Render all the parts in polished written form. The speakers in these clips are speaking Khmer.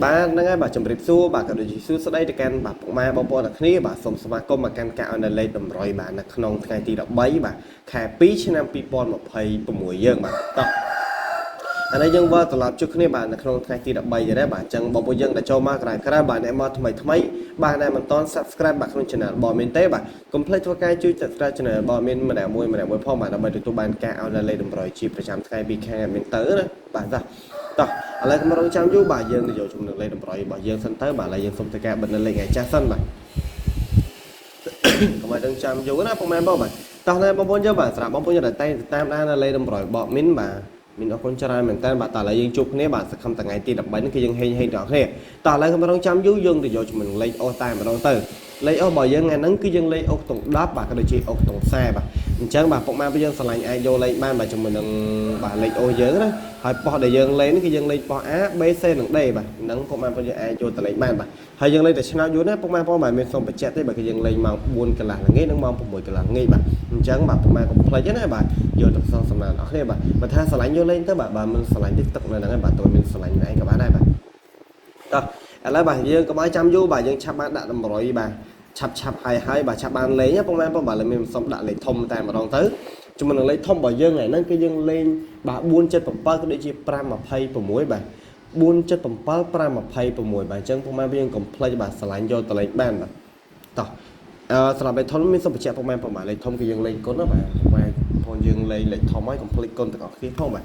បាទហ្នឹងហើយបាទជម្រាបសួរបាទក៏ដូចជាសួស្តីទៅកាន់បាទពុកម៉ែបងប្អូនទាំងគ្នាបាទសូមស្វាគមន៍មកកាន់ការអនលេខតម្រុយបាទនៅក្នុងថ្ងៃទី13បាទខែ2ឆ្នាំ2026យើងបាទតោះឥឡូវយើងវិលត្រឡប់ជួបគ្នាបាទនៅក្នុងថ្ងៃទី13ទៀតហើយបាទអញ្ចឹងបងប្អូនយើងដែលចូលមកក្រៅក្រៅបាទអ្នកមកថ្មីថ្មីបាទដែលមិនទាន់ Subscribe បាទក្នុង Channel របស់មានទេបាទកុំភ្លេចធ្វើការជួយ Subscribe Channel របស់មានម្នាក់មួយម្នាក់មួយផងបាទដើម្បីទទួលបានការអនលេខតម្រុយជាប្រចាំថ្ងៃពីខាង admin ទៅណាបាទចាតោះឥឡូវកុំរងចាំយូរបាទយើងទៅយកជំនឿលេខតម្រុយរបស់យើងសិនទៅបាទឥឡូវយើងសូមធ្វើការបិទនៅលេខថ្ងៃចាស់សិនបាទ កុំឲ្យដឹងចាំយូរណាពុកម៉ែបងបាទតោះណែបងប្អូនយើងបាទសម្រាប់បងប្អូនយើងដែលតែងតាមដាននៅលេខតម្រុយរបស់មីនបាទមីនអរគុណច្រើនមែនតើបាទតើឥឡូវយើងជួបគ្នាបាទសង្ឃឹមថ្ងៃទី13នេះគឺយើងហេងហេងដល់គ្នាតោះឥឡូវកុំរងចាំយូរយើងទៅយកជំនឿលេខអូសតែម្ដងទៅលេខអូសរបស់យើងថ្ងៃហ្នឹងគឺយើងលេខអូសតុង10បាទក៏ដូចជាអូសតុង40បាទអញ្ចឹងបាទពុកម៉ែបងយើងស្រឡាញ់អាចយកលេខបានបាទជាមួយនឹងបាទលេខអូសយើងណាហើយប៉ុស្តិ៍ដែលយើងលេងនេះគឺយើងលេខប៉ុស្តិ៍ A B C និង D បាទហ្នឹងពុកម៉ែបងយើងអាចយកទៅលេខបានបាទហើយយើងលេខតែឆ្នោតយូរណាពុកម៉ែបងបាទមានសូមបញ្ជាក់ទេបាទគឺយើងលេងម៉ោង4កន្លះល្ងាចនិងម៉ោង6កន្លះល្ងាចបាទអញ្ចឹងបាទពុកម៉ែកុំភ្លេចណាបាទយកទៅផ្សងសំណាងអស់គ្នាបាទបើថាស្រឡាញ់យកលេងទៅបាទបើមិនស្រឡាញ់ទេទឹកនៅហ្នឹងហើយបាទតើមានស្រឡាញ់ឯងក៏បានដែរបាទតោះឥឡូវបាទយើងកុំឲ្យចាំយូរបាទយើងឆាប់បានដាក់តម្រុយបាទឆាប់ឆាប់ហើយហើយបាទឆាប់បានលេងណាពុកម៉ែបងបាទលើមានសុំដាក់លេខធំតែម្ដងទៅជាមួយនឹងលេខធំរបស់យើងថ្ងៃហ្នឹងគឺយើងលេងបាទ477ក៏ដូចជា526បាទ477 526បាទអញ្ចឹងពុកម៉ែយើងកុំភ្លេចបាទស្រឡាញ់យកទៅលេងបានបាទតោះអឺសម្រាប់លេខធំមានសុំបញ្ជាក់ពុកម៉ែប្រហែលលេខធំគឺយើងលេងគុណណាបាទពុកម៉ែបងយើងលេងលេខធំហើយកុំភ្លេចគុណទាំងអស់គ្នាផងបាទ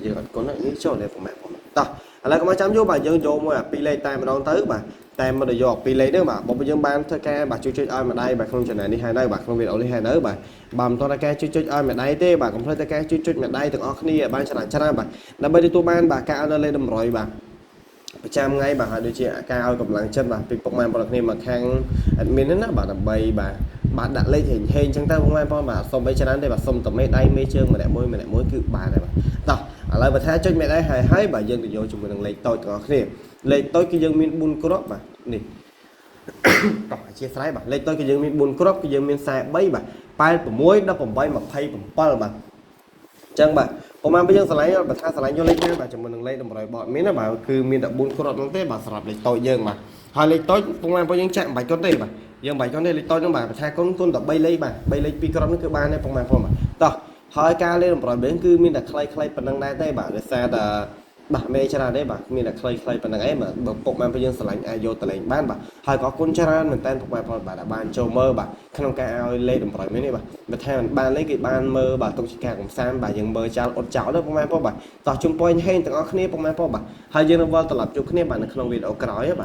យើងអត់គុណនេះចូលលេខពុកម៉ែបងតោះឥឡូវកុំឲ្យចាំយូរបាទយើងយកមួយអាពីរលេខតែម្ដងទៅបាទតែមកដល់យកពីរលេខហ្នឹងបាទបងយើងបានធ្វើការបាទជួយចុចឲ្យម្ដាយបាទក្នុង channel នេះហើយនៅបាទក្នុងវីដេអូនេះហើយនៅបាទបាទមិនទាន់តែការជួយចុចឲ្យម្ដាយទេបាទកុំភ្លេចតែការជួយចុចម្ដាយទាំងអស់គ្នាឲ្យបានច្រើនច្រើនបាទដើម្បីទទួលបានបាទការឲ្យនៅលេខតម្រុយបាទប្រចាំថ្ងៃបាទហើយដូចជាការឲ្យកម្លាំងចិត្តបាទពីពុកម៉ែបងប្អូនគ្នាមកខាង admin ហ្នឹងណាបាទដើម្បីបាទបាទដាក់លេខហេងហេងអញ្ចឹងទៅពុកម៉ែបងប្អូនបាទសុំអីច្រើនទេបាទសុំតែមេដៃមេជើងម្នាក់មួយម្នាក់មួយគឺបានហើយបាទតោះឥឡូវបើថាចុចមេដៃហើយហើយបាទយើងទៅយកជាមួយនឹងលេខតូចទាំងអស់គ្នាលេខតូចគឺយើងមាន4គ្រាប់បាទនេះ តោះអធិស្ឋានបាទលេខតូចគឺយើងមាន4គ្រាប់គឺយើងមាន43បាទ86 18 27បាទអញ្ចឹងបាទប្រហែលពេលយើងស្រឡាញ់បើថាស្រឡាញ់យកលេខណាបាទជាមួយនឹងលេខតម្រុយបតមានណាបាទគឺមានតែ4គ្រាប់ហ្នឹងទេបាទសម្រាប់លេខតូចយើងបាទហើយលេខតូចប្រហែលពេលយើងចាក់មិនបាច់គាត់ទេបាទយើងមិនបាច់គាត់ទេលេខតូចហ្នឹងបាទបើថាគុណគុណតែ3លេខបាទ3លេខ2គ្រាប់ហ្នឹងគឺបានទេប្រហែលផងបាទតោះហើយការលេខតម្រុយវិញគឺមានតែខ្លីៗប៉ុណ្្នឹងដែរទេបាទដោយសារតែបាទមេច្រើនទេបាទមានតែខ្លីៗប៉ុណ្្នឹងឯងបាទបើពុកម៉ែយើងស្រឡាញ់អាចយកទៅលេងបានបាទហើយក៏អរគុណច្រើនមែនតើពុកម៉ែផងបាទបានចូលមើលបាទក្នុងការឲ្យលេខតម្រុយនេះបាទបើថាមិនបានលេខគេបានមើលបាទទុកជាការកំសាន្តបាទយើងមើលចោលអត់ចោលទៅពុកម៉ែផងបាទតោះជុំពរហេងទាំងអស់គ្នាពុកម៉ែផងបាទហើយយើងនឹងវិលត្រឡប់ជួបគ្នាបាទនៅក្នុងវីដេអូក្រោយបាទ។